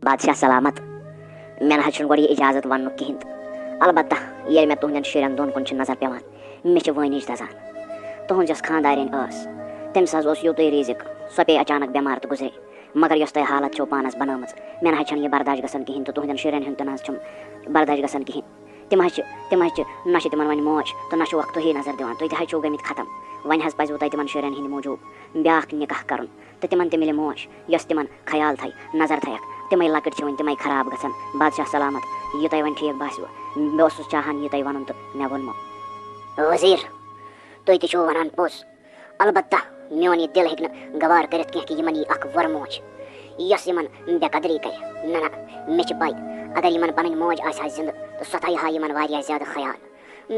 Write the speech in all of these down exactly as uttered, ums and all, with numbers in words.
بادشاہ سلامت، مےٚ نہ حظ چھُنہٕ گۄڈٕ یہِ اجازت وننُک کِہینۍ تہٕ۔ البتہ ییٚلہِ مےٚ تُہنٛدٮ۪ن شُرٮ۪ن دۄن کُن چھِ نظر پٮ۪وان، مےٚ چھِ وٲنِج دزان۔ تُہنٛز یۄس خانٛدارِنۍ ٲس، تٔمِس حظ اوس یوٗتُے رِزِق، سۄ پیٚیہِ اچانک بٮ۪مار تہٕ گُزرے۔ مگر یۄس تۄہہِ حالت چھو پانس بنٲومٕژ، مےٚ نہ حظ چھَنہٕ یہِ برداش گژھان کِہینۍ تہٕ تُہنٛدٮ۪ن شُرٮ۪ن ہُنٛد تہِ نہ حظ چھُم برداش گژھان کِہینۍ۔ تِم حظ چھِ، تِم حظ چھِ، نہ چھِ تِمن وۄنۍ موج تہٕ نہ چھُوکھ تُہی نظر دِوان، تُہۍ تہِ حظ چھِو گٔمٕتۍ ختم۔ وۄنۍ حظ پزِوٕ تۄہہِ تِمن شُرٮ۪ن ہِنٛدِ موٗجوٗب بیٛاکھ نکاح کرُن۔ تہٕ تِمن تہِ مِلہِ موج، یۄس تِمن خیال تھایہِ، نظر تھایکھ۔ تِمے لۄکٕٹۍ چھِ وۄنۍ تِمے خراب گژھان۔ بادشاہ سلامت، یہِ تۄہہِ وۄنۍ ٹھیٖک باسِوٕ۔ بہٕ اوسُس چاہان یہِ تۄہہِ وَنُن تہٕ مےٚ ووٚنمو۔ وزیر، تُہۍ تہِ چھِو وَنان پوٚز۔ البتہ میون یہِ دِل ہیٚکہِ نہٕ گوار کٔرِتھ کینٛہہ کہِ یِمن یی اکھ وۄر موج، یۄس یِمن بے قدری کرِ۔ نہ، نہ، مےٚ چھِ پَے، اگر یِمن پنٕنۍ موج آسہِ ہا زِندٕ، تہٕ سۄ تھایہِ ہا یِمن واریاہ زیادٕ خیال۔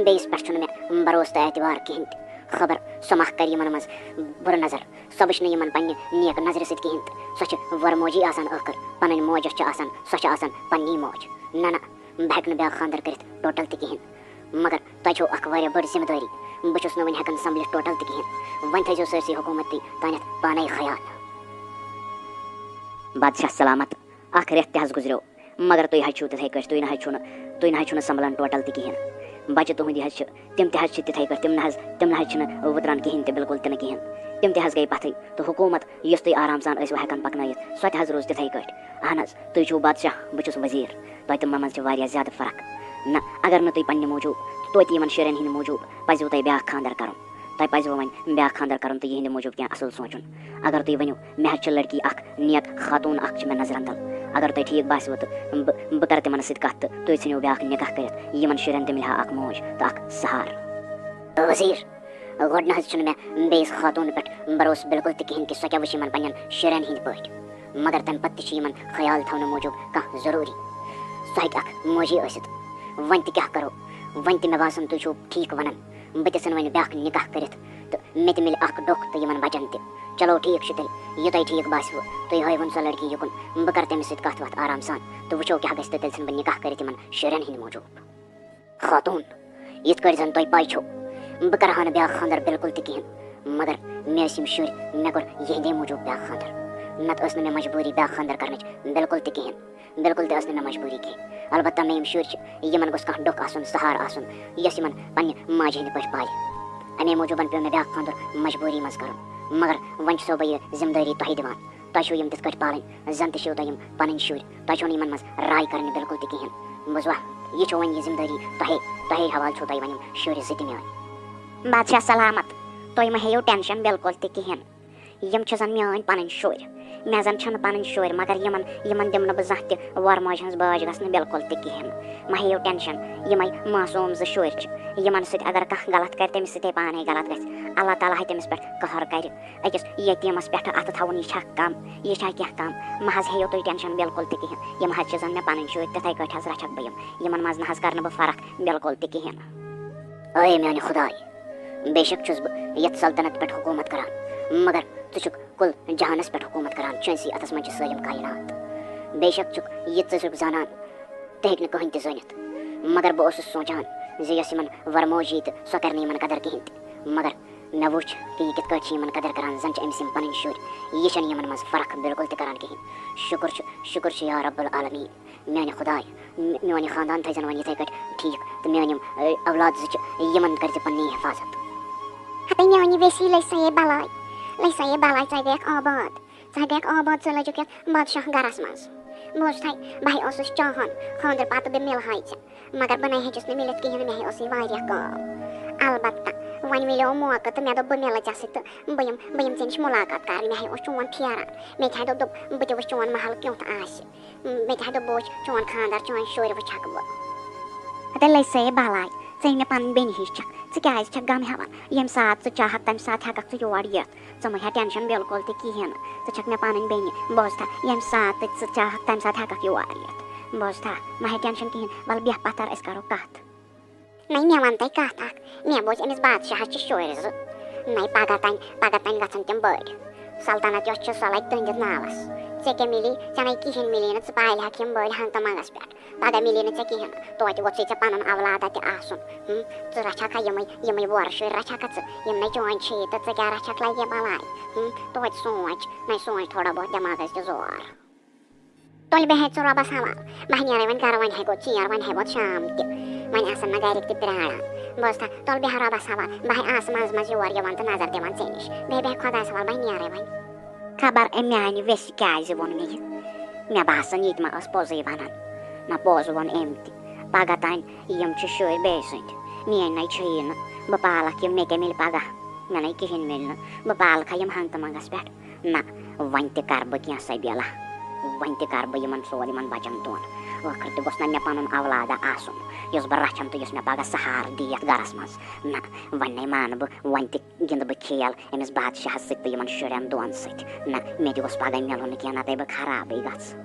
بیٚیِس پٮ۪ٹھ چھُنہٕ مےٚ بھروسہٕ تہٕ اعتبار کِہیٖنۍ تہِ۔ خبر سۄ ما کَرِ یِمَن منٛز بُرٕ نظر۔ سۄ وٕچھِ نہٕ یِمَن پنٛنہِ نیک نظرِ سۭتۍ کِہیٖنۍ تہِ۔ سۄ چھِ وۄرموجی آسان ٲخٕر۔ پَنٕنۍ موج یۄس چھِ آسان، سۄ چھِ آسان پنٛنی موج۔ نہ، نہ، بہٕ ہٮ۪کہٕ نہٕ بیٛاکھ خانٛدَر کٔرِتھ ٹوٹَل تہِ کِہیٖنۍ۔ مگر تۄہہِ چھو اَکھ واریاہ بٔڑ ذِمہٕ دٲری۔ بہٕ چھُس نہٕ وٕنہِ ہٮ۪کان سنبھلِتھ ٹوٹَل تہِ کِہیٖنۍ۔ وۄنۍ تھٲیزیو سٲرسٕے حکوٗمت تہِ تانٮ۪تھ پانَے خیال۔ بادشاہ سلامت۔ اکھ رٮ۪تھ تہِ حظ گُزریو، مگر تُہۍ حظ چھِو تِتھَے کٲٹھۍ، تُہۍ نہ حظ چھِو نہٕ، تُہۍ نہ حظ چھِو نہٕ سنبھلان ٹوٹل تہِ کِہیٖنۍ۔ بچہٕ تُہٕنٛدِ حظ چھِ، تِم تہِ حظ چھِ تِتھَے کٲٹھۍ، تِم نہ حظ، تِم نہ حظ چھِنہٕ وُتران کِہیٖنۍ تہِ، بِلکُل تہِ نہٕ کِہیٖنۍ۔ تِم تہِ حظ گٔے پتھٕے، تہٕ حکوٗمت یۄس تُہۍ آرام سان ٲسِو ہٮ۪کان پکنٲیِتھ، سۄ تہِ حظ روٗز تِتھَے کٲٹھۍ۔ اہن حظ، تُہۍ چھِو بادشاہ، بہٕ چھُس وزیٖر، تۄہہِ تہٕ مےٚ منٛز چھِ واریاہ زیادٕ فرق۔ نہ، اگر نہٕ تُہۍ پننہِ موٗجوٗب، توتہِ یِمن شُرٮ۪ن ہِنٛدِ موٗجوٗب پزیو تۄہہِ بیٛاکھ خانٛدر کرُن۔ تۄہہِ پزیو وۄنۍ بیٛاکھ خانٛدر کرُن تہٕ یِہنٛدِ موٗجوٗب کینٛہہ اصٕل سونٛچُن۔ اگر تُہۍ ؤنِو، مےٚ حظ چھِ لڑکی اکھ، نیک خاتوٗن اکھ چھِ مےٚ نظرن تل۔ اگر تۄہہِ ٹھیٖک باسِوٕ تہٕ بہٕ، بہٕ کرٕ تِمن سۭتۍ کتھ تہٕ تُہۍ ژھٕنِو بیٛاکھ نکاح کٔرِتھ۔ یِمن شُرٮ۪ن تہِ مِلہِ ہا اکھ موج تہٕ اکھ سہارٕ۔ وزیر، گۄڈٕ نہ حظ چھُنہٕ مےٚ بیٚیِس خاتوٗن پٮ۪ٹھ بھروسہٕ بِلکُل تہِ کِہیٖنۍ کہِ سۄ کیٛاہ وٕچھِ یِمن پننٮ۪ن شُرٮ۪ن ہِنٛدۍ پٲٹھۍ۔ مگر تمہِ پتہٕ تہِ چھِ یِمن خیال تھاونہٕ موٗجوٗب کانٛہہ ضروٗری۔ سۄ ہیٚکہِ اکھ موجی ٲسِتھ۔ وۄنۍ تہِ کیٛاہ کرو؟ وۄنۍ تہِ مےٚ باسان تُہۍ چھِو ٹھیٖک ونان۔ بہٕ تہِ ژھٕنہٕ وۄنۍ بیٛاکھ نکاح کٔرِتھ تہٕ مےٚ تہِ مِلہِ اکھ ڈوٚکھ تہٕ یِمن بچن تہِ۔ چلو ٹھیٖک چھُ تیٚلہِ، یہِ تۄہہِ ٹھیٖک باسِوٕ، تُہۍ ہٲیوُن سۄ لڑکی یُکُن، بہٕ کرٕ تٔمِس سۭتۍ کتھ وتھ آرام سان تہٕ وٕچھو کیٛاہ گژھِ تہٕ تیٚلہِ ژھٕنہٕ بہٕ نکاح کٔرِتھ یِمن شُرٮ۪ن ہِنٛدِ موٗجوٗب۔ خاتوٗن، یِتھ کٲٹھۍ زن تۄہہِ پَے چھو، بہٕ کرٕ ہا نہٕ بیٛاکھ خانٛدر بِلکُل تہِ کِہیٖنۍ، مگر مےٚ ٲسۍ یِم شُرۍ، مےٚ کوٚر یِہِنٛدے موٗجوٗب بیٛاکھ خانٛدر، نتہٕ ٲس نہٕ مےٚ مجبوٗری بیٛاکھ خانٛدر کرنٕچ بِلکُل تہِ کِہیٖنۍ۔ بِلکُل تہِ ٲس نہٕ مےٚ مجبوٗری کینٛہہ۔ البتہ مےٚ یِم شُرۍ چھِ، یِمن گوٚژھ کانٛہہ ڈوٚکھ آسُن، سہارٕ آسُن، یۄس یِمن پننہِ ماجہِ ہٕنٛدِ پٲٹھۍ پالہِ۔ امے موٗجوٗبن پیوٚو مےٚ بیٛاکھ خانٛدُر مجبوٗری منٛز کرُن۔ مگر وۄنۍ چھُسو بہٕ یہِ ذمہٕ دٲری تۄہہِ دِوان۔ تۄہہِ چھِو یِم تِتھ کٲٹھۍ پالٕنۍ، زن تہِ چھِو تۄہہِ یِم پنٕنۍ شُرۍ۔ تۄہہِ چھو نہٕ یِمن منٛز راے کرٕنۍ بِلکُل تہِ کِہیٖنۍ۔ بوٗزوا؟ یہِ چھو وۄنۍ یہِ ذمہٕ دٲری تۄہے، تۄہے حوالہٕ چھو تۄہہِ وۄنۍ یِم شُرۍ زٕ تہِ میٲنۍ۔ بادشاہ سلامت، تُہۍ مہ ہیٚیِو ٹینشن بِلکُل تہِ کِہیٖنۍ۔ یِم چھِ زن میٲنۍ پنٕنۍ شُرۍ۔ مےٚ زن چھِنہٕ پنٕنۍ شُرۍ، مگر یِمن، یِمن دِمہٕ نہٕ بہٕ زانٛہہ تہِ وۄرٕ ماجہِ ہٕنٛز باج گژھنہٕ بِلکُل تہِ کِہیٖنۍ۔ مہ ہیٚیِو ٹینشن، یِمے معصوٗم زٕ شُرۍ چھِ۔ یِمن سۭتۍ اگر کانٛہہ غلط کرِ، تٔمِس سۭتے پانے غلط گژھِ۔ اللہ تعالیٰ ہا تٔمِس پٮ۪ٹھ قہر کرِ۔ أکِس یتیٖمس پٮ۪ٹھ اتھٕ تھاوُن، یہِ چھا کم؟ یہِ چھا کینٛہہ کم؟ مہ حظ ہیٚیِو تُہۍ ٹینشن بِلکُل تہِ کِہیٖنۍ۔ یِم حظ چھِ زن مےٚ پنٕنۍ شُرۍ، تِتھے کٲٹھۍ حظ رچھکھ بہٕ یِم۔ یِمن منٛز نہ حظ کرٕ نہٕ بہٕ فرق بِلکُل تہِ کِہیٖنۍ۔ اے میانہِ خداے، بے شک چھُس بہٕ یتھ سلطنت پٮ۪ٹھ حکوٗمت کران، مگر ژٕ چھُکھ کُل جہانس پٮ۪ٹھ حکوٗمت کران، چٲنسٕے اتھس منٛز چھِ سٲلِم کائنات۔ بے شک چھُکھ یہِ ژٕ چھُکھ زانان، تہِ ہیٚکہِ نہٕ کٕہٕنۍ تہِ زٲنِتھ۔ مگر بہٕ اوسُس سونٛچان زِ یۄس یِمن ورموجی تہٕ سۄ کرِ نہٕ یِمن قدر کِہیٖنۍ تہِ۔ مگر مےٚ وُچھ کہِ یہِ کِتھ کٲٹھۍ چھِ یِمن قدر کران، زن چھِ أمۍ سٕنٛدۍ پنٕنۍ شُرۍ۔ یہِ چھَنہٕ یِمن منٛز فرق بِلکُل تہِ کران کِہیٖنۍ۔ شُکُر چھُ، شُکُر چھُ یا رب العالمین، میانہِ خداے، م-، میون یہِ خاندان تھٲیزٮ۪ن وۄنۍ یِتھَے کٲٹھۍ ٹھیٖک، تہٕ میٲنۍ یِم، اے، اولاد زٕ چھِ، یِمن کٔرزِ پننی حفاظت۔ ہتے میانہِ ویسی لٔج سا یے بلاے، لٔج سا یے بلاے، ژٕ گٔیَکھ آباد۔ ژٕ گٔیَکھ آباد، ژٕ لٔجُکھ یَتھ بادشاہ گَرَس منٛز۔ بوز تھَے، بہٕ ہے اوسُس چاہان خانٛدرٕ پَتہٕ بہٕ مِلہٕ ہاے ژےٚ، مگر بہٕ نَے ہیٚچِس نہٕ مِلِتھ کِہیٖنۍ، مےٚ ہے اوس یہِ واریاہ کٲم۔ البتہ وۄنۍ مِلیو موقعہٕ تہٕ مےٚ دوٚپ بہٕ مِلہٕ ژےٚ سۭتۍ تہٕ بہٕ یِم، بہٕ یِم ژےٚ نِش مُلاقات کَرنہِ۔ مےٚ ہے اوس چون پھیران، مےٚ تہِ ہے دوٚپ، دوٚپ بہٕ تہِ وٕچھٕ چون محل کیُتھ آسہِ۔ مےٚ تہِ ہے دوٚپ بہٕ وٕچھٕ چون خانٛدر، چون شُرۍ وٕچھَکھ بہٕ۔ ہتے لٔج سا یے بلاے، ژٕ مےٚ پنٕنۍ بیٚنہِ ہِش چھَکھ، ژٕ کیٛازِ چھَکھ غم ہٮ۪وان؟ ییٚمہِ ساتہٕ ژٕ چاہکھ تَمہِ ساتہٕ ہٮ۪کَکھ ژٕ یور یِتھ۔ ژٕ مہ ہےٚ ٹٮ۪نشَن بِلکُل تہِ کِہیٖنۍ نہٕ۔ ژٕ چھَکھ مےٚ پَنٕنۍ بیٚنہِ۔ بوز تھا، ییٚمہِ ساتہٕ تہِ ژٕ چاہکھ، تَمہِ ساتہٕ ہٮ۪کَکھ یور یِتھ۔ بوز تھا، مہ ہےٚ ٹٮ۪نشَن کِہیٖنۍ۔ وَلہٕ بیٚہہ پَتھر، أسۍ کَرو کَتھ۔ نَے، مےٚ وَن تَے کَتھ اَکھ۔ مےٚ بوٗزۍ أمِس بادشاہَس چھِ شُرۍ زٕ۔ نَے، پَگاہ تام، پَگاہ تام گژھن تِم بٔڑۍ۔ سلطنت یۄس چھِ، سۄ لَگہِ تُہٕنٛدِس ناوَس۔ ژےٚ کیٛاہ مِلی؟ ژےٚ نَے کِہیٖنۍ مِلی نہٕ، ژٕ پالہِ ہَکھ یِم بٔڑۍ ہنٛگتہٕ منٛگَس پٮ۪ٹھ۔ پَگاہ مِلی نہٕ ژےٚ کِہیٖنۍ۔ توتہِ گوٚژھُے ژےٚ پَنُن اولادہ تہِ آسُن۔ ہُم، ژٕ رَچھَکھا یِمَے، یِمَے وورٕ شُرۍ رَچھَکھا ژٕ؟ یِم نَے چٲنۍ چھِی تہٕ ژٕ کیٛاہ رَچھَکھ لَگہِ بَلاے؟ ہُم، توتہِ سونٛچ، نَے سونٛچ تھوڑا بہت دٮ۪ماغَس دِ زور۔ تُل بیٚہہ ژٕ رۄبَس حوال۔ بہٕ نیرے وۄنۍ گرٕ، وۄنۍ ہٮ۪کو ژیر، وۄنۍ ہٮ۪مو شام تہِ۔ وۄنۍ آسَن نہ گرِکۍ تہِ پرٛاران۔ بہٕ ٲسٕس تھا-، تُل بیٚہہ رۄبَس حوال۔ بہٕ آسہٕ منٛزٕ منٛزٕ یور یِوان تہٕ نظر دِوان ژےٚ نِش۔ بیٚہہ بیٚہہ خۄدایَس حوال، بہٕ نیرے وۄنۍ۔ خبر أمۍ میٛانہِ ویٚسہِ کیٛازِ ووٚن مےٚ یہِ۔ مےٚ باسان، یہِ تہِ ما ٲس پوٚزُے وَنان۔ نہ، پوٚز ووٚن أمۍ تہِ۔ پگاہ تام یِم چھِ شُرۍ بیٚیہِ سٕنٛدۍ۔ میٛٲنۍ نَے چھیی نہٕ۔ بہٕ پالکھ یِم، مےٚ کیٛاہ مِلہِ پگاہ؟ مےٚ نَے کِہیٖنۍ مِلہِ نہٕ۔ بہٕ پالکھا یِم ہنٛگتہٕ منٛگَس پٮ۪ٹھ؟ نہ، وۄنۍ تہِ کَرٕ بہٕ کینٛہہ سبیٖلا۔ وۄنۍ تہِ کَرٕ بہٕ یِمَن ژور، یِمَن بَچَن دۄن۔ ٲخٕر تہِ گوٚژھ نہ مےٚ پَنُن اولادہ آسُن، یُس بہٕ رَچھَن تہٕ یُس مےٚ پَگاہ سہارٕ دِیَتھ گَرَس منٛز۔ نہ، وۄنۍ نَے مانہٕ بہٕ، وۄنۍ تہِ گِنٛدٕ بہٕ کھیل أمِس بادشاہَس سۭتۍ تہٕ یِمَن شُرٮ۪ن دۄن سۭتۍ۔ نہ، مےٚ تہِ گوٚژھ پَگاہ مِلُن کینٛہہ، نَتہٕ بہٕ خرابٕے گژھٕ۔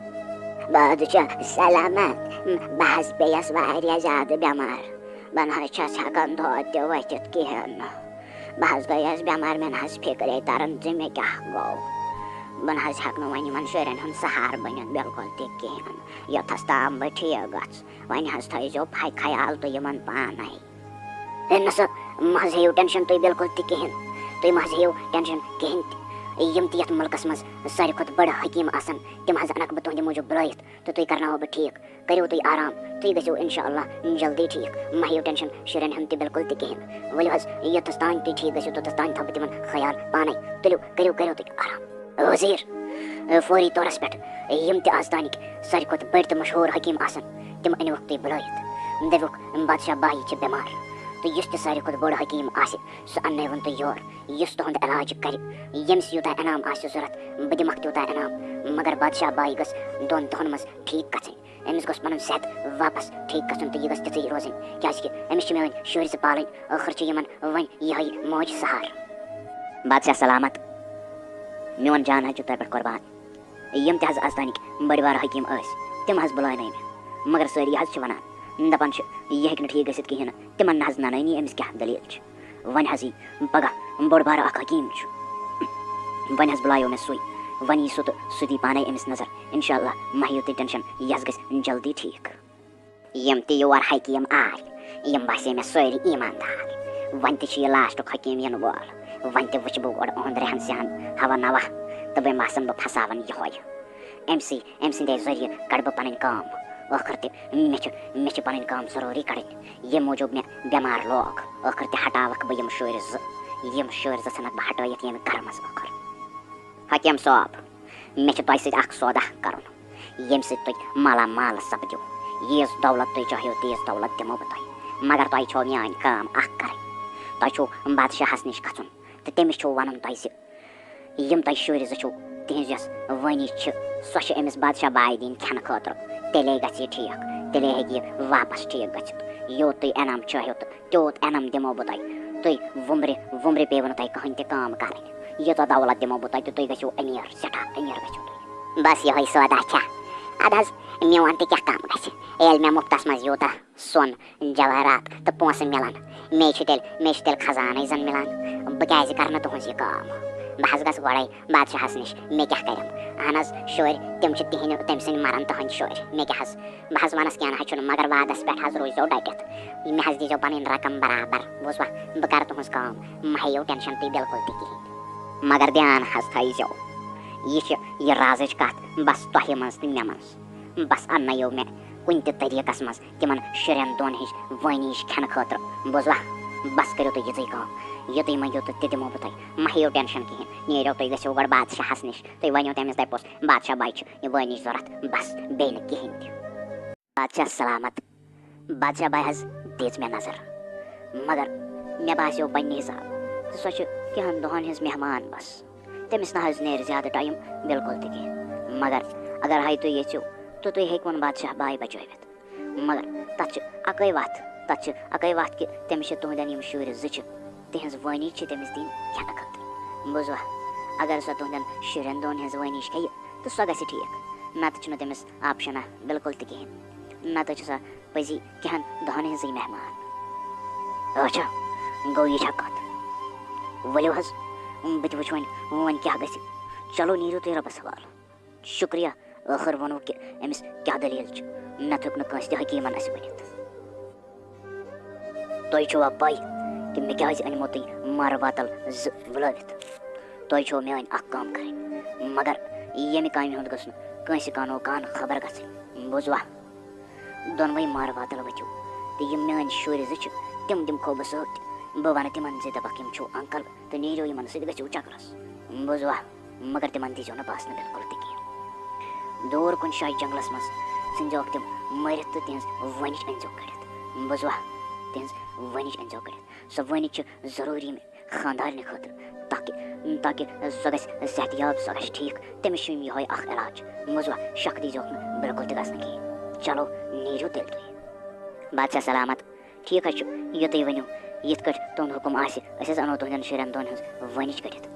بادشاہ سلامت، بہٕ حظ پیٚیَس واریاہ زیادٕ بٮ۪مار۔ بہٕ نہ حظ چھَس ہٮ۪کان دۄد تہِ ؤتھِتھ کِہیٖنۍ نہٕ۔ بہٕ حظ گٔیَس بٮ۪مار، مےٚ نہ حظ فِکرے تَران زِ مےٚ کیٛاہ گوٚو۔ بہٕ نہ حظ ہٮ۪کہٕ نہٕ وۄنۍ یِمَن شُرٮ۪ن ہُنٛد سہارٕ بٔنِتھ بِلکُل تہِ کِہیٖنۍ، یوٚتَس تام بہٕ ٹھیٖک گژھٕ۔ وۄنۍ حظ تھٲیزیو پھَے خیال تُہۍ یِمَن پانَے۔ ہے نہ سا، مہ حظ ہیٚیِو ٹٮ۪نشَن تُہۍ بِلکُل تہِ کِہیٖنۍ۔ تُہۍ مہ حظ ہیٚیِو ٹٮ۪نشَن کِہیٖنۍ تہِ۔ یِم تہِ یَتھ مُلکَس منٛز ساروی کھۄتہٕ بٔڑ حکیٖم آسَن، تِم حظ اَنَکھ بہٕ تُہٕنٛدِ موٗجوٗب بُلٲیِتھ تہٕ تُہۍ کَرناوہو بہٕ ٹھیٖک۔ کٔرِو تُہۍ آرام، تُہۍ گٔژھِو اِنشاء اللہ جلدی ٹھیٖک۔ مہ ہیٚیِو ٹٮ۪نشَن شُرٮ۪ن ہُنٛد تہِ بِلکُل تہِ کِہیٖنۍ۔ ؤلِو حظ، یوٚتَس تام تُہۍ ٹھیٖک گٔژھِو، توٚتَس تام تھاوٕ بہٕ تِمَن خیال پانَے۔ تُلِو، کٔرِو، کٔرِو تُہۍ آرام۔ وزیٖر، فوری طورس پٮ۪ٹھ یِم تہِ آز تانِکۍ ساروی کھۄتہٕ بٔڑۍ تہٕ مشہوٗر حکیٖم آسن، تِم أنِوُکھ تُہۍ بُلٲیِتھ۔ دٔپِوُکھ، بادشاہ بایی چھِ بٮ۪مار، تہٕ یُس تہِ ساروی کھۄتہٕ بوٚڑ حکیٖم آسہِ، سُہ اننٲوُن تُہۍ یور، یُس تُہُنٛد علاج کرِ۔ ییٚمِس یوٗتاہ انعام آسہِ ضوٚرتھ، بہٕ دِمکھ تیوٗتاہ انعام، مگر بادشاہ بایی گٔژھ دۄن دۄہن منٛز ٹھیٖک گژھٕنۍ۔ أمِس گوٚژھ پَنُن صحت واپس ٹھیٖک گژھُن تہٕ یہِ گژھِ تِژھٕے روزٕنۍ، کیٛازِکہِ أمِس چھِ میٛٲنۍ شُرۍ زٕ پالٕنۍ، ٲخٕر چھِ یِمَن وۄنۍ یِہوٚے موج سہار۔ بادشاہ سلامت، میون جان حظ چھُ تۄہہِ پٮ۪ٹھ قۄربان۔ یِم تہِ حظ آز تانِکۍ بٔڑۍ بارٕ حکیٖم ٲسۍ، تِم حظ بُلٲونٲے مےٚ، مگر سٲری حظ چھِ وَنان، دَپان چھِ، یہِ ہیٚکہِ نہٕ ٹھیٖک گٔژھِتھ کِہیٖنۍ نہٕ، تِمَن نہ حظ نَنٲنی أمِس کیٛاہ دٔلیٖل چھِ۔ وۄنۍ حظ یی پگاہ بوٚڑ بارٕ اکھ حکیٖم چھُ۔ وۄنۍ حظ بُلایو مےٚ سُے۔ وۄنۍ یی سُہ تہٕ سُہ دی پانے أمِس نظر۔ انشاءاللہ مہ ہیٚیِو تُہۍ ٹینشن، یَس گژھِ جلدی ٹھیٖک۔ یِم تہِ یور حکیٖم آے، یِم باسے مےٚ سٲری ایٖماندار۔ وۄنۍ تہِ چھُ یہِ لاسٹُک حکیٖم یِنہٕ وول۔ وۄنۍ تہِ وٕچھِ بہٕ گۄڈٕ اُہُنٛد رہن سہن، ہوا نوا، تہٕ وۄنۍ باسان بہٕ پھساوان یِہوے۔ أمۍ سٕے، أمۍ سٕنٛدے ذٔریعہٕ کَڑٕ بہٕ پَنٕنۍ کٲم۔ ٲخٕر تہِ مےٚ چھِ، مےٚ چھِ پَنٕنۍ کٲم ضروٗری کَڑٕنۍ۔ ییٚمہِ موٗجوٗب مےٚ بٮ۪مار لوگ، ٲخٕر تہِ ہٹاوَکھ بہٕ یِم شُرۍ زٕ۔ یِم شُرۍ زٕ ژھٕنَکھ بہٕ ہٹٲیِتھ ییٚمہِ گَرٕ منٛز ٲخٕر۔ حکیٖم صٲب، مےٚ چھُ تۄہہِ سۭتۍ اَکھ سودا کَرُن، ییٚمہِ سۭتۍ تُہۍ مالا مال سَپدِو۔ ییٖژ دولت تُہۍ چٲہِو، تیٖژ دولت دِمو بہٕ تۄہہِ۔ مگر تۄہہِ چھو میٛٲنۍ کٲم اَکھ کَرٕنۍ۔ تۄہہِ چھُو بادشاہَس نِش گژھُن تہٕ تٔمِس چھُو وَنُن تۄہہِ زِ یِم تۄہہِ شُرۍ زٕ چھِو، تِہِنٛز یۄس وٲنِج چھِ، سۄ چھِ أمِس بادشاہ باے دِنۍ کھٮ۪نہٕ خٲطرٕ۔ تیٚلے گژھِ یہِ ٹھیٖک، تیٚلے ہیٚکہِ یہِ واپس ٹھیٖک گٔژھِتھ۔ یوٗت تُہۍ انعام چٲہِو تہٕ تیوٗت انعام دِمو بہٕ تۄہہِ۔ تُہۍ وُمبرِ، وُمبرِ پیٚیِوٕ نہٕ تۄہہِ کٕہٕنۍ تہِ کٲم کرٕنۍ۔ ییٖژاہ دولت دِمو بہٕ تۄہہِ تہٕ تُہۍ گٔژھِو أمیٖر، سٮ۪ٹھاہ أمیٖر گٔژھِو تُہۍ۔ بس یِہوٚے سودا چھا؟ اَدٕ حظ، میون تہِ کیٛاہ کم گژھِ، ییٚلہِ مےٚ مُفتس منٛز یوٗتاہ سۄن، جواہرات تہٕ پونٛسہٕ مِلان، مے چھُ تیٚلہِ، مے چھُ تیٚلہِ خزانَے زَن مِلان۔ بہٕ کیٛازِ کَرٕ نہٕ تُہٕنٛز یہِ کٲم؟ بہٕ حظ گژھٕ گۄڈَے بادشاہَس نِش، مےٚ کیٛاہ کَرٮ۪م؟ اہن حظ، شُرۍ، تِم چھِ تِہِنٛدِ، تٔمۍ سٕنٛدۍ مَرَن تٕہٕنٛدۍ شُرۍ، مےٚ کیٛاہ حظ؟ بہٕ حظ وَنَس کینٛہہ نہ حظ چھُنہٕ، مگر وعدَس پٮ۪ٹھ حظ روٗزیو ڈٔٹِتھ۔ مےٚ حظ دیٖزیو پَنٕنۍ رقم برابر، بوٗزوا؟ بہٕ کَرٕ تُہٕنٛز کٲم، مہ ہیٚیِو ٹٮ۪نشَن تُہۍ بِلکُل تہِ کِہیٖنۍ۔ مگر دھیان حظ تھٲیزیو، یہِ چھِ یہِ رازٕچ کَتھ بَس تۄہہِ منٛز تہٕ مےٚ منٛز۔ بَس اَننٲیِو مےٚ کُنہِ تہِ طریٖقَس منٛز تِمَن شُرٮ۪ن دۄن ہِنٛز وٲنِج کھٮ۪نہٕ خٲطرٕ، بوٗزوا؟ بَس کٔرِو تُہۍ یِژٕے کٲم، یہِ تُہۍ مٔنٛگِو تہٕ تہِ دِمو بہٕ تۄہہِ۔ مہ ہیٚیِو ٹٮ۪نشَن کِہیٖنۍ، نیٖرِو تُہۍ گٔژھِو گۄڈٕ بادشاہَس نِش، تُہۍ ؤنِو تٔمِس، دَپوس، بادشاہ باے چھِ یہِ وٲنِج ضوٚرَتھ، بَس، بیٚیہِ نہٕ کِہیٖنۍ تہِ۔ بادشاہ سلامت۔ بادشاہ باے حظ دِژ مےٚ نظر، مگر مےٚ باسیو پننہِ حساب تہٕ سۄ چھِ کینٛہَن دۄہَن ہٕنٛز مہمان بس۔ تٔمِس نہ حظ نیرِ زیادٕ ٹایم بِلکُل تہِ کینٛہہ۔ مگر اگر ہاے تُہۍ یژھِو تہٕ تُہۍ ہیٚکِوُن بادشاہ باے بچٲوِتھ۔ مگر تَتھ چھِ اَکٕے وَتھ، تَتھ چھِ اَکٕے وَتھ کہِ تٔمِس چھِ تُہٕنٛدٮ۪ن یِم شُرۍ زٕ چھِ، تِہِنٛز وٲنِج چھِ تٔمِس دِنۍ کھٮ۪نہٕ خٲطرٕ۔ بوٗزوا؟ اگر سۄ تُہٕنٛدٮ۪ن شُرٮ۪ن دۄن ہِنٛز وٲنِج کھیٚیہِ، تہٕ سۄ گژھِ ٹھیٖک، نَتہٕ چھُنہٕ تٔمِس آپشَنا بِلکُل تہِ کِہیٖنۍ۔ نَتہٕ چھِ سۄ پٔزی کینٛہَن دۄہَن ہِنٛزٕے مہمان۔ اچھا، گوٚو یہِ چھا کَتھ؟ ؤلِو حظ، بہٕ تہِ وٕچھِ وۄنۍ، وۄنۍ کیٛاہ گژھِ۔ چلو، نیٖرِو تُہۍ رۄبَس حوالہٕ۔ شُکریہ، ٲخٕر ووٚنوُ کہِ أمِس کیٛاہ دٔلیٖل چھِ، نَتہٕ ہیوٚک نہٕ کٲنٛسہِ تہِ حکیٖمَن اَسہِ ؤنِتھ۔ تۄہہِ چھُوا پَے کہِ مےٚ کیٛازِ أنۍمو تُہۍ مارٕ واتَل زٕ بُلٲوِتھ؟ تۄہہِ چھو میٛٲنۍ اَکھ کٲم کَرٕنۍ، مگر ییٚمہِ کامہِ ہُنٛد گوٚژھ نہٕ کٲنٛسہِ کانو کان خبر گژھٕنۍ۔ بوٗزوا؟ دۄنوَے مارٕ واتَل ؤتھِو، تہٕ یِم میٛٲنۍ شُرۍ زٕ چھِ، تِم دِمکھو بہٕ سۭتۍ۔ بہٕ وَنہٕ تِمَن زِ دَپَکھ، یِم چھِو uncle، تہٕ نیٖرِو یِمَن سۭتۍ، گٔژھِو چکرَس۔ بوٗزوا؟ مگر تِمَن دیٖزیو نہٕ باسنہٕ بِلکُل تہِ کینٛہہ۔ دوٗر کُنہِ جایہِ جنٛگلَس منٛز ژھٕنۍزیوکھ تِم مٲرِتھ تہٕ تِہِنٛز وٲنِج أنۍزیو کٔڑِتھ۔ بوٗزوا؟ تِہِنٛز وٲنِج أنۍزیو کٔڑِتھ۔ سۄ وٲنِج چھِ ضروٗری مےٚ خانٛدارنہِ خٲطرٕ، تاکہِ، تاکہِ سۄ گژھِ صحت یاب، سۄ گژھِ ٹھیٖک۔ تٔمِس چھُ یِہوٚے اکھ علاج۔ بوٗزوا، شک دیٖزیوکھ نہٕ بِلکُل تہِ گژھنہٕ کِہیٖنۍ۔ چلو، نیٖرِو تیٚلہِ تُہۍ۔ بادشاہ سلامت۔ ٹھیٖک حظ چھُ، یہِ تُہۍ ؤنِو، یِتھ کٲٹھۍ تُہُنٛد حُکُم آسہِ، أسۍ حظ اَنو تُہٕنٛدٮ۪ن شُرٮ۪ن دۄن ہٕنٛز وٲنِج کٔڑِتھ۔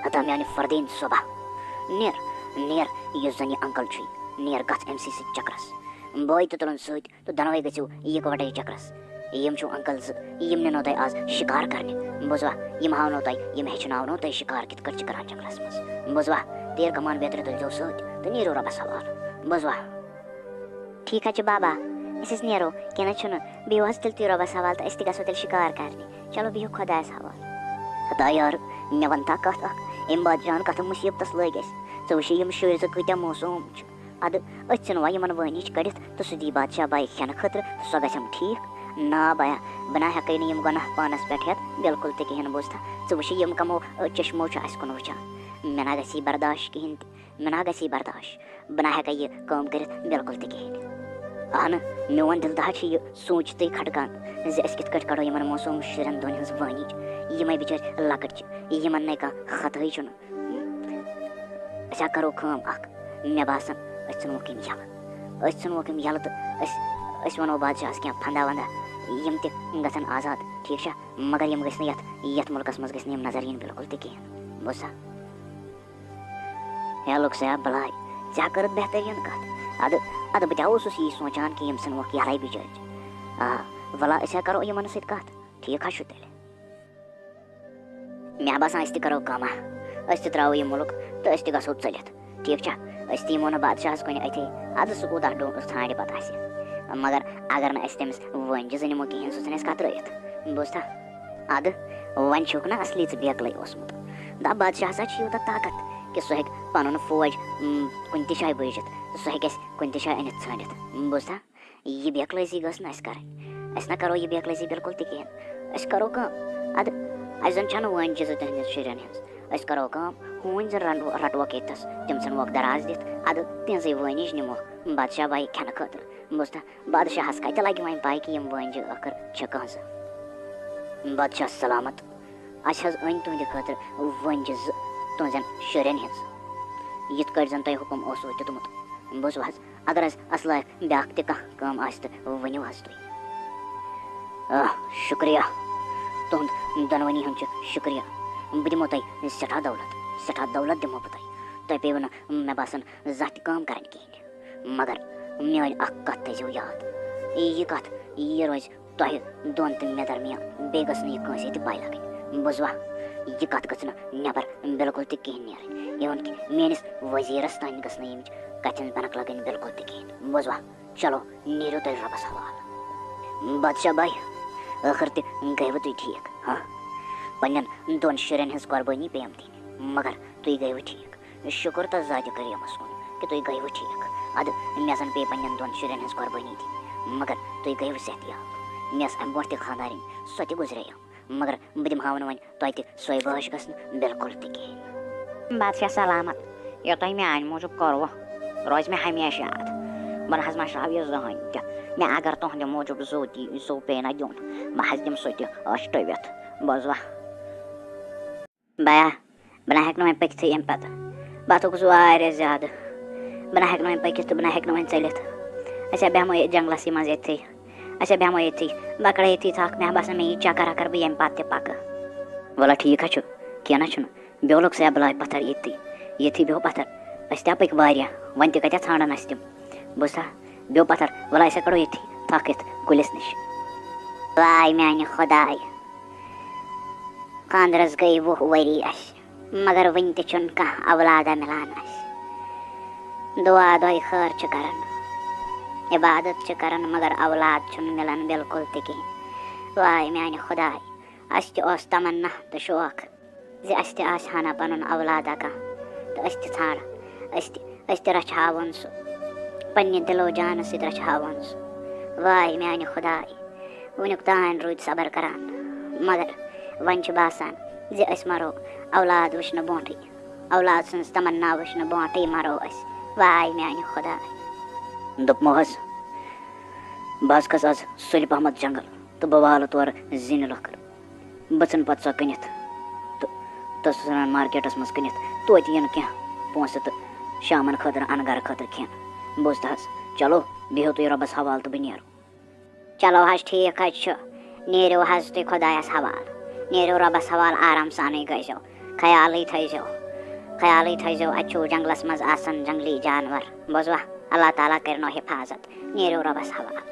ہتا میٛانہِ فردیٖن صٲبہ، نیر، نیر، یُس زَن یہِ uncle چھُے، نیر گژھ أمۍ سٕے سۭتۍ چکرس۔ بٲے تہِ تُلُن سۭتۍ، تہٕ دۄنوَے گٔژھِو یِکوَٹَے چکرس۔ یِم چھِو uncle زٕ، یِم نِنو تۄہہِ آز شِکار کرنہِ۔ بوٗزوا؟ یِم ہاونو تۄہہِ، یِم ہیٚچھناونو تۄہہِ شِکار کِتھ کٲٹھۍ چھِ کران جنٛگلس منٛز۔ بوٗزوا؟ تیٖر کمان بیترِ تُلزیو سۭتۍ تہٕ نیٖرِو رۄبس حوالہٕ۔ بوٗزوا؟ ٹھیٖک حظ چھُ بابا، أسۍ حظ نیرو، کینٛہہ نہٕ حظ چھُنہٕ۔ بِہِو حظ تیٚلہِ تُہۍ رۄبس حوالہٕ تہٕ أسۍ تہِ گژھو تیٚلہِ شِکار کرنہِ۔ چلو بِہِو خۄدایس حوالہٕ۔ ہتا یارٕ، مےٚ وَن تا کَتھ اَکھ، أمۍ بادشاہن کَتھ مُصیٖبتس لٲگۍ أسۍ۔ ژٕ وٕچھِ یِم شُرۍ زٕ کۭتیٛاہ معصوٗم چھِ۔ اَدٕ أسۍ ژھٕنوا یِمن وٲنِج کٔڑِتھ تہٕ سُہ دی بادشاہ باے کھٮ۪نہٕ خٲطرٕ تہٕ سۄ گژھٮ۪م ٹھیٖک؟ نا بایا، بہٕ نا ہٮ۪کَے نہٕ یِم گۄناہ پانس پٮ۪ٹھ ہٮ۪تھ، بِلکُل تہِ کِہیٖنۍ۔ بوٗزتھا؟ ژٕ وٕچھِ یِم کَمو، أہ، چشمو چھِ اَسہِ کُن وٕچھان۔ مےٚ نا گژھی برداش کِہیٖنۍ تہِ، مےٚ نا گژھی برداش۔ بہٕ نا ہٮ۪کَے یہِ کٲم کٔرِتھ بِلکُل تہِ کِہیٖنۍ۔ اہنہٕ، میون دِل تہٕ چھُ یہِ سوٗنٛچتھٕے کھٹکان زِ أسۍ کِتھ کٲٹھۍ کَڑو یِمن معصوٗم شُرٮ۪ن دۄن ہٕنٛز وٲنِج۔ یِمَے بِچٲرۍ لۄکٕٹۍ چھِ، یِمن نے کانٛہہ خطہٕے چھُنہٕ۔ أسۍ ہا کرو کٲم اکھ، مےٚ باسان أسۍ ژھٕنوکھ یِم یَلہٕ۔ أسۍ ژھٕنوکھ یِم یَلہٕ تہٕ أسۍ، أسۍ وَنو بادشاہَس کینٛہہ پھندا وندا، یِم تہِ گژھن آزاد، ٹھیٖک چھا؟ مگر یِم گٔژھۍ نہٕ یَتھ، یَتھ مُلکَس منٛز گٔژھۍ نہٕ یِم نظر یِنۍ بِلکُل تہِ کِہیٖنۍ۔ بوٗزتھا؟ ہے لُکھ سیا بلاے، ژےٚ ہا کٔرٕتھ بہتریٖن کَتھ۔ اَدٕ، اَدٕ بہٕ تہِ ہا اوسُس یی سونٛچان کہِ یِم ژھٕنوکھ یَلَے بِچٲرۍ۔ آ، وَلا أسۍ ہا کرو یِمَن سۭتۍ کَتھ، ٹھیٖک ہا چھُ تیٚلہِ۔ مےٚ باسان، أسۍ تہِ کرو کٲمہ، أسۍ تہِ ترٛاوو یہِ مُلک تہٕ أسۍ تہِ گژھو ژٔلِتھ۔ ٹھیٖک چھا؟ أسۍ تہِ یِمو نہٕ بادشاہَس کُن أتھی۔ اَدٕ سُہ کوٗتاہ ڈوٗ-، ژھانٛڈِ پَتہٕ اَسہِ۔ مگر اگر نہٕ أسۍ تٔمِس وٲنجہِ زٕ نِمو کِہیٖنۍ، سُہ ژھٕنہِ اَسہِ کَترٲیِتھ۔ بوٗزتھا؟ اَدٕ وۄنۍ چھُکھ نہ اَصلی ژٕ بیکلٕے اوسمُت۔ دَپ بادشاہَس ہا چھُ یوٗتاہ طاقت کہِ سُہ ہیٚکہِ پَنُن فوج، اۭں، کُنہِ تہِ جایہِ بوٗزِتھ تہٕ سُہ ہیٚکہِ اَسہِ کُنہِ تہِ جایہِ أنِتھ ژھٲنٛڈِتھ۔ بوٗزتھا؟ یہِ بیکلٲزی گٔژھ نہٕ اَسہِ کَرٕنۍ۔ أسۍ نہ کَرو یہِ بیکلٲزی بِلکُل تہِ کِہیٖنۍ۔ أسۍ کَرو کٲم۔ اَدٕ اَسہِ زَن چھَنہٕ وٲنجہِ زٕ تِہِنٛدٮ۪ن شُرٮ۪ن ہٕنٛز۔ أسۍ کَرو کٲم، ہوٗنۍ زَن رَٹو-، رَٹوکھ ییٚتہِ تھَس، تِم ژھٕنوکھ دَراز دِتھ۔ اَدٕ تِہِنٛزٕے وٲنِج نِموکھ بادشاہ باے کھٮ۪نہٕ خٲطرٕ۔ بوٗزتھا؟ بادشاہَس کَتہِ لَگہِ وۄنۍ پَے کہِ یِم وٲنجہِ ٲخٕر چھِ کٲنٛسہٕ؟ بادشاہ سلامت، اَسہِ حظ أنۍ تُہٕنٛدِ خٲطرٕ وٲنجہِ زٕ تُہٕنٛزٮ۪ن شُرٮ۪ن ہٕنٛز، یِتھ کٲٹھۍ زَن تۄہہِ حُکُم اوسوُ دیُتمُت۔ بوٗزِو حظ، اگر حظ اَسہِ لایق بیٛاکھ تہِ کانٛہہ کٲم آسہِ تہٕ ؤنِو حظ تُہۍ۔ آہ، شُکریہ، تُہُنٛد دۄنوٕنی ہُنٛد چھُ شُکریہ۔ بہٕ دِمو تۄہہِ سٮ۪ٹھاہ دولت، سٮ۪ٹھاہ دولت دِمو بہٕ تۄہہِ۔ تۄہہِ پیٚیِوٕ نہٕ، مےٚ باسان، زانٛہہ تہِ کٲم کَرٕنۍ کِہیٖنۍ۔ مگر میٛٲنۍ اَکھ کَتھ تھٲیزیو یاد۔ یہِ کَتھ، یہِ روزِ تۄہہِ دۄن تہٕ مےٚ درمیان، بیٚیہِ گٔژھ نہٕ یہِ کٲنٛسے تہِ پَے لَگٕنۍ۔ بوٗزوا؟ یہِ کَتھ گٔژھ نہٕ نٮ۪بر بِلکُل تہِ کِہیٖنۍ نیرٕنۍ، even کہِ میٛٲنِس وزیٖرَس تام گٔژھ نہٕ ییٚمِچ کَتھِ ہٕنٛز بٮ۪نَکھ لَگٕنۍ بِلکُل تہِ کِہیٖنۍ۔ بوٗزوا؟ چلو، نیٖرِو تُہۍ رۄبَس حوالہٕ۔ بادشاہ بھاے، ٲخٕر تہِ گٔیوٕ تُہۍ ٹھیٖک، ہاں؟ پنٛنٮ۪ن دۄن شُرٮ۪ن ہٕنٛز قۄربٲنی پیٚیَم دِنۍ، مگر تُہۍ گٔیوٕ ٹھیٖک۔ شُکُر تَس ذاتِ کریٖمَس کُن کہِ تُہۍ گٔیوٕ ٹھیٖک۔ اَدٕ مےٚ زَن پیٚیہِ پنٛنٮ۪ن دۄن شُرٮ۪ن ہٕنٛز قۄربٲنی دِنۍ، مگر تُہۍ گٔیوٕ صحت یاب۔ مےٚ ٲس اَمہِ برونٛٹھ تہِ خانٛدارِنۍ، سۄ تہِ گُزرییَم۔ مگر بہٕ دِمہٕ ہاو نہٕ وۄنۍ تۄہہِ تہِ سۄے بٲش گژھنہٕ بِلکُل تہِ کِہیٖنۍ۔ بادشاہ سلامت، یہِ تۄہہِ میٛانہِ موٗجوٗب کوٚروٕ، روزِ مےٚ ہمیشہِ یاد۔ بہٕ نہ حظ مَشراو یہِ زٕہٕنۍ تہِ۔ مےٚ اگر تُہٕنٛدِ موٗجوٗب زُو دی، زُو پیٚیہِ نہ دیُن، بہٕ حظ دِمہٕ سُہ تہِ ٲش ٹٔوِتھ۔ بوٗزوا؟ بیا، بہٕ نہ ہٮ۪کہٕ نہٕ وۄنۍ پٔکِتھٕے اَمہِ پَتہٕ۔ بہٕ ہا تھوٚکُس واریاہ زیادٕ۔ بہٕ نہ ہٮ۪کہٕ نہٕ وۄنۍ پٔکِتھ تہٕ بہٕ نہ ہٮ۪کہٕ نہٕ وۄنۍ ژٔلِتھ۔ أسۍ ہا بیٚہمو ییٚتہِ جنٛگلَسٕے منٛز ییٚتھٕے۔ أسۍ ہا بیٚہمو ییٚتھٕے۔ بہٕ کَڑٕ ییٚتھی تھَکھ۔ مےٚ ہا باسان، مےٚ یی چَکَر اَکَر، بہٕ ییٚمہِ پَتہٕ تہِ پَکہٕ۔ وَلہٕ ٹھیٖک ہا چھُ، کینٛہہ نہ چھُنہٕ۔ بیولُک سا بَلاے پَتھَر ییٚتھی۔ ییٚتھی بیٚہو پَتھَر۔ أسۍ تہِ ہا پٔکۍ واریاہ۔ وۄنۍ تہِ کَتہِ ژھانٛڈَن اَسہِ تِم؟ بوٗزتھا؟ بیٚہو پَتھَر۔ وَلہٕ أسۍ ہا کَڑو ییٚتھی تھَکھ یَتھ کُلِس نِش۔ واے میٛانہِ خۄداے۔ خانٛدرَس گٔے وُہ ؤری اَسہِ، مگر وٕنہِ تہِ چھُنہٕ کانٛہہ اولادہ مِلان اَسہِ۔ دُعا دۄے خٲر چھِ کَران، عبادت چھِ کَران، مگر اولاد چھُنہٕ مِلان بِلکُل تہِ کِہیٖنۍ۔ واے میٛانہِ خۄداے، اَسہِ تہِ اوس تمنا تہٕ شوق زِ اَسہِ تہِ آسہِ ہا نا پَنُن اولادہ کانٛہہ تہٕ أسۍ تہِ ژھانٛڈ، أسۍ تہِ أسۍ تہِ رچھہاون سُہ، پننہِ دِلو جانہٕ سۭتۍ رچھہاون سُہ۔ واے میانہِ خداے، وٕنیُک تام روٗدۍ صبر کران، مگر وۄنۍ چھِ باسان زِ أسۍ مرو اولاد وٕچھنہٕ برونٹھٕے، اولاد سٕنٛز تمنا وٕچھنہٕ برونٹھٕے مرو أسۍ۔ واے میانہِ خداے۔ دوٚپمو حظ، بہٕ حظ کھس آز سُلہِ پہمتھ جنگل تہٕ بہٕ والہٕ تورٕ زِنہِ لۄکٕر۔ بہٕ ژھٕنہٕ پتہٕ سۄ کٕنِتھ تہٕ، تہٕ سُہ ژھٕنان مارکیٹس منٛز کٕنِتھ، توتہِ یِن کینٛہہ پونٛسہٕ تہٕ شامن خٲطرٕ انہٕ گرٕ خٲطرٕ کھٮ۪ن۔ بوٗزتھٕ حظ؟ چلو، بِہِو تُہۍ رۄبس حوالہٕ تہٕ بہٕ نیرٕ۔ چلو حظ، ٹھیٖک حظ چھُ، نیٖرِو حظ تُہۍ خۄدایس حوالہٕ، نیٖرِو رۄبس حوالہٕ، آرام سانٕے گٔژھۍزیو، خیالٕے تھٲیزیو، خیالٕے تھٲیزیو، اتہِ چھُو جنگلس منٛز آسان جنگلی جانور۔ بوٗزوا؟ اللہ تعالیٰ کٔرِنو حفاظت، نیٖرِو رۄبس حوالہٕ۔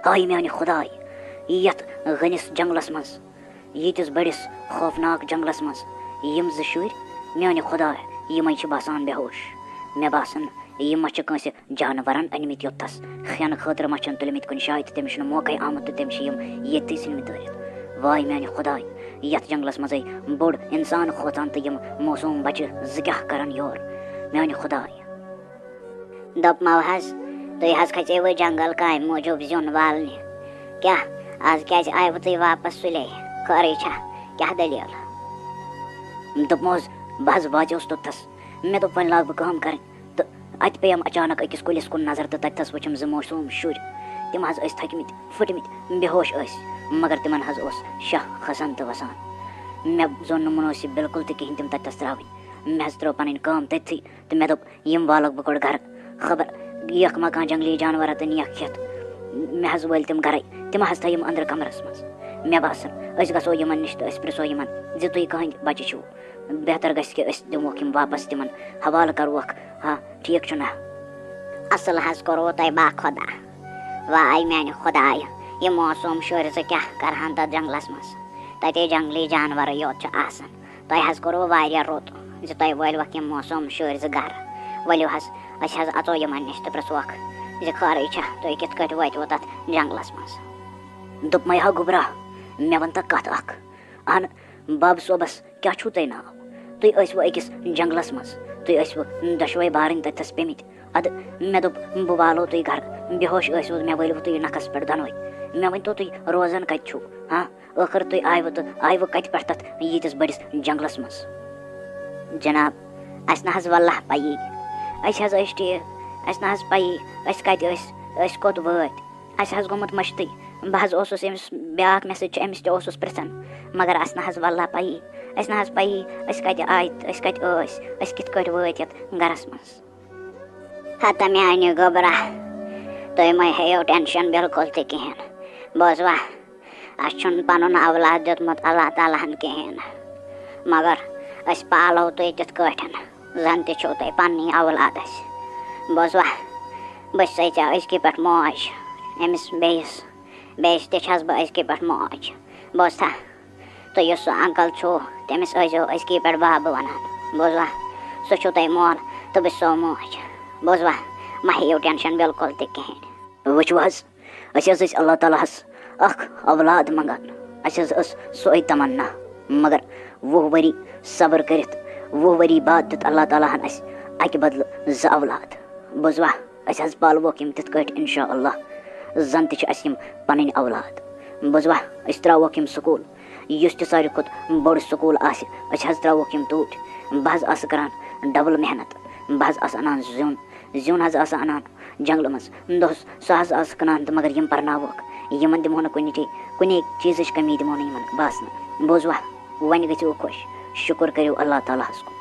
ہاے میانہِ خداے، یتھ گٔنِس جنگلس منٛز، ییٖتِس بٔڑِس خوفناک جنگلس منٛز یِم زٕ شُرۍ، میانہِ خداے، یِمے چھِ باسان بے ہوش۔ مےٚ باسان، یِم ما چھِ کٲنٛسہِ جانورن أنۍمٕتۍ یوٚتتھس، کھٮ۪نہٕ خٲطرٕ ما چھِن تُلمٕتۍ کُنہِ جایہِ تہٕ تٔمِس چھُنہٕ موقعے آمُت تہٕ تٔمۍ چھِ یِم ییٚتھی ژھٕنۍمٕتۍ دٲرِتھ۔ واے میانہِ خداے، یتھ جنگلس منٛزے بوٚڑ انسان کھوژان تہٕ یِم معصوم بچہِ زٕ کیٛاہ کرن یور؟ میانہِ خداے۔ دوٚپمو حظ، تُہۍ حظ کھژیوٕ جنگل کامہِ موٗجوٗب زیُن والنہِ؟ کیٛاہ، از کیٛازِ آیوٕ تُہۍ واپس سُلے؟ خٲرٕے چھا؟ کیٛاہ دٔلیٖل؟ دوٚپمو حظ، بہٕ حظ واتیوس توٚتتھس۔ مےٚ دوٚپ، وۄنۍ لاگہٕ بہٕ کٲم کرٕنۍ۔ تہٕ اتہِ پیٚیم اچانک أکِس کُلِس کُن نظر تہٕ تتہِ تھس وُچھم زٕ معصوم شُرۍ۔ تِم حظ ٲسۍ تھٔکمٕتۍ، پھٔٹمٕتۍ، بے ہوش ٲسۍ، مگر تِمن حظ اوس شاہ کھسان تہٕ وسان۔ مےٚ زون نہٕ مُنٲسِب بِلکُل تہِ کِہیٖنۍ تِم تتہِ تھس ترٛاوٕنۍ۔ مےٚ حظ ترٛٲو پنٕنۍ کٲم تٔتھی تہٕ مےٚ دوٚپ، یِم والکھ بہٕ گۄڈٕ گرٕ، خبر یِیَکھ ما کانٛہہ جنگلی جانورا تہٕ نِیَکھ کھٮ۪تھ۔ مےٚ حظ وٲلۍ تِم گرے، تِم حظ تھٲے یِم أنٛدرٕ کمرس منٛز۔ مےٚ باسان، أسۍ گژھو یِمن نِش تہٕ أسۍ پرژھو یِمن زِ تُہۍ کٕہٕنٛدۍ بچہِ چھِو۔ بہتر گژھِ کہِ أسۍ دِموکھ یِم واپس تِمن، حوالہٕ کروکھ، ہا، ٹھیٖک چھُنا؟ اصل حظ کوٚروٕ تۄہہِ، با خۄدا۔ واے میانہِ خۄدایہِ، یِم معصوم شُرۍ زٕ کیٛاہ کرہن تتھ جنگلس منٛز؟ تتے جنگلی جانورٕے یوت چھُ آسان۔ تۄہہِ حظ کوٚروٕ واریاہ رُت زِ تۄہہِ وٲلۍوکھ یِم معصوم شُرۍ زٕ گرٕ۔ ؤلِو حظ، أسۍ حظ اژو یِمن نِش تہٕ پرژھوکھ زِ خٲرٕے چھا، تُہۍ کِتھ کٲٹھۍ وٲتِوٕ تتھ جنگلس منٛز۔ دوٚپمَے ہا گوٚبرا، مےٚ وَن تہٕ کَتھ اَکھ۔ اَہَن، باب صٲبَس کیٛاہ چھُو تۄہہِ ناو؟ تُہۍ ٲسوٕ أکِس جنٛگلَس منٛز، تُہۍ ٲسوٕ دۄشوَے بارٕنۍ تَتہِ تھَس پیٚمٕتۍ۔ اَدٕ مےٚ دوٚپ، بہٕ والو تُہۍ گَرٕ۔ بے ہوش ٲسوٕ، مےٚ وٲلوٕ تُہۍ نَکھَس پٮ۪ٹھ دۄنوَے۔ مےٚ ؤنۍ تو، تُہۍ روزان کَتہِ چھُو؟ ہاں، ٲخٕر تُہۍ آیوٕ تہٕ آیوٕ کَتہِ پٮ۪ٹھ تَتھ ییٖتِس بٔڑِس جنٛگلَس منٛز؟ جناب، اَسہِ نہ حظ واللہ پَیی۔ أسۍ حظ ٲسۍ ٹھیٖک، اَسہِ نہ حظ پَیی أسۍ کَتہِ ٲسۍ، أسۍ کوٚت وٲتۍ۔ اَسہِ حظ گوٚمُت مٔشتٕے۔ بہٕ حظ اوسُس أمِس بیٛاکھ، مےٚ سۭتۍ چھُ أمِس تہِ اوسُس پرٛژھان، مگر اَسہِ نہ حظ واللہ پَیی، اَسہِ نہ حظ پَیی أسۍ کَتہِ آے، أسۍ کَتہِ ٲسۍ، أسۍ کِتھ کٲٹھۍ وٲتۍ یَتھ گَرَس منٛز۔ ہتا میٛانہِ گوٚبرا، تُہۍ مہ ہیٚیِو ٹٮ۪نشَن بِلکُل تہِ کِہیٖنۍ، بوزوا؟ اَسہِ چھُنہٕ پَنُن اولاد دیُتمُت اللہ تعالیٰ ہَن کِہیٖنۍ، مگر أسۍ پالو تُہۍ تِتھ کٲٹھۍ زَن تہِ چھُو تۄہہِ پَننی اولاد اَسہِ۔ بوزوا؟ بہٕ چھسَے ژےٚ أزکہِ پٮ۪ٹھ موج، أمِس بیٚیِس، بیٚیِس تہِ چھَس بہٕ أزکہِ پٮ۪ٹھ موج۔ بوزتھا؟ تہٕ یُس سُہ uncle چھُو، تٔمِس ٲسۍزیو أزکہِ پٮ۪ٹھ بابہٕ وَنان۔ بوزوا؟ سُہ چھُو تۄہہِ مول تہٕ بہٕ چھسو موج۔ بوزوا؟ مہ ہیٚیِو ٹٮ۪نشَن بِلکُل تہِ کِہیٖنۍ۔ وٕچھِو حظ، أسۍ حظ ٲسۍ اللہ تعالیٰ ہَس اَکھ اولاد منٛگان۔ اَسہِ حظ ٲس سۄے تمنا، مگر وُہ ؤری صبر کٔرِتھ، وُہ ؤری بعد دیُت اللہ تعالیٰ ہَن اَسہِ اَکہِ بدلہٕ زٕ اولاد۔ بوزوا؟ أسۍ حظ پالوکھ یِم تِتھ کٲٹھۍ اِنشاء اللہ، زَن تہِ چھِ اَسہِ یِم پَنٕنۍ اولاد۔ بوزوا؟ أسۍ ترٛاووکھ یِم سکوٗل، یُس تہِ ساروی کھۄتہٕ بوٚڑ سکوٗل آسہِ، أسۍ حظ ترٛاووکھ یِم توٗرۍ۔ بہٕ حظ آسہٕ کَران double محنت، بہٕ حظ آسہٕ اَنان زیُن، زیُن حظ آسہٕ اَنان جنٛگلہٕ منٛز دۄہَس، سُہ حظ آسہٕ کٕنان تہٕ مگر یِم پَرناووکھ، یِمَن دِمو نہٕ کُنہِ جایہِ، کُنے چیٖزٕچ کمی دِمو نہٕ یِمَن باسنہٕ۔ بوٗزوا؟ وۄنۍ گٔژھِو خۄش، شُکُر کٔرِو اللہ تعالیٰ ہَس کُن۔